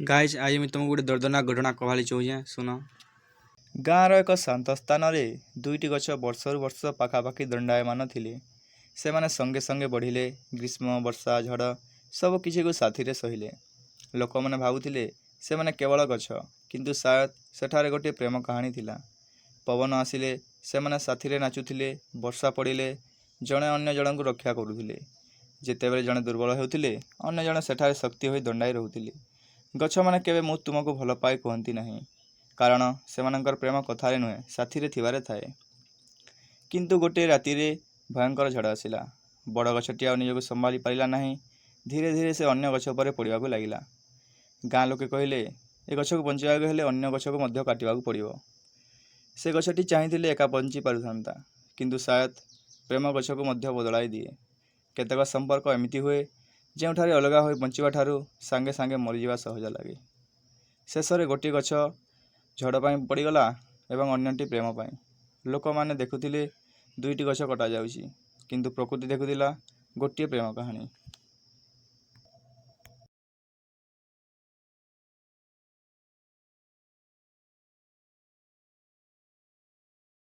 Guys, ଆଜି ମୁଇଁ ତୁମକୁ ଗୋଟେ ଦର୍ଦନାକ ଘଟଣା କହବାର୍ ଚାହୁଁଛେ, ଶୁନ। ଗାଁର ଏକ ଶାନ୍ତ ସ୍ଥାନରେ ଦୁଇଟି ଗଛ ବର୍ଷରୁ ବର୍ଷ ପାଖାପାଖି ଦଣ୍ଡାୟମାନ ଥିଲେ। ସେମାନେ ସଙ୍ଗେ ସଙ୍ଗେ ବଢ଼ିଲେ, ଗ୍ରୀଷ୍ମ, ବର୍ଷା, ଝଡ଼ ସବୁ କିଛିକୁ ସାଥିରେ ସହିଲେ। ଲୋକମାନେ ଭାବୁଥିଲେ ସେମାନେ କେବଳ ଗଛ, କିନ୍ତୁ ସାୟଦ ସେଠାରେ ଗୋଟିଏ ପ୍ରେମ କାହାଣୀ ଥିଲା। ପବନ ଆସିଲେ ସେମାନେ ସାଥିରେ ନାଚୁଥିଲେ, ବର୍ଷା ପଡ଼ିଲେ ଜଣେ ଅନ୍ୟ ଜଣଙ୍କୁ ରକ୍ଷା କରୁଥିଲେ। ଯେତେବେଳେ ଜଣେ ଦୁର୍ବଳ ହେଉଥିଲେ, ଅନ୍ୟ ଜଣେ ସେଠାରେ ଶକ୍ତି ହୋଇ ଦଣ୍ଡାଇ ରହୁଥିଲେ। ଗଛମାନେ କେବେ ମୁଁ ତୁମକୁ ଭଲପାଏ କୁହନ୍ତି ନାହିଁ, କାରଣ ସେମାନଙ୍କର ପ୍ରେମ କଥାରେ ନୁହେଁ, ସାଥିରେ ଥିବାରେ ଥାଏ। କିନ୍ତୁ ଗୋଟିଏ ରାତିରେ ଭୟଙ୍କର ଝଡ଼ ଆସିଲା। ବଡ଼ ଗଛଟି ଆଉ ନିଜକୁ ସମ୍ଭାଳି ପାରିଲା ନାହିଁ। ଧୀରେ ଧୀରେ ସେ ଅନ୍ୟ ଗଛ ଉପରେ ପଡ଼ିବାକୁ ଲାଗିଲା। ଗାଁ ଲୋକେ କହିଲେ, ଏ ଗଛକୁ ବଞ୍ଚାଇବାକୁ ହେଲେ ଅନ୍ୟ ଗଛକୁ ମଧ୍ୟ କାଟିବାକୁ ପଡ଼ିବ। ସେ ଗଛଟି ଚାହିଁଥିଲେ ଏକା ବଞ୍ଚି ପାରୁଥାନ୍ତା, କିନ୍ତୁ ସାୟଦ ପ୍ରେମ ଗଛକୁ ମଧ୍ୟ ବଦଳାଇ ଦିଏ। କେତେକ ସମ୍ପର୍କ ଏମିତି ହୁଏ, ଯେଉଁଠାରେ ଅଲଗା ହୋଇ ବଞ୍ଚିବା ଠାରୁ ସାଙ୍ଗେ ସାଙ୍ଗେ ମରିଯିବା ସହଜ ଲାଗେ। ଶେଷରେ ଗୋଟିଏ ଗଛ ଝଡ଼ ପାଇଁ ପଡ଼ିଗଲା ଏବଂ ଅନ୍ୟଟି ପ୍ରେମ ପାଇଁ। ଲୋକମାନେ ଦେଖୁଥିଲେ ଦୁଇଟି ଗଛ କଟାଯାଉଛି, କିନ୍ତୁ ପ୍ରକୃତି ଦେଖୁଥିଲା ଗୋଟିଏ ପ୍ରେମ କାହାଣୀ।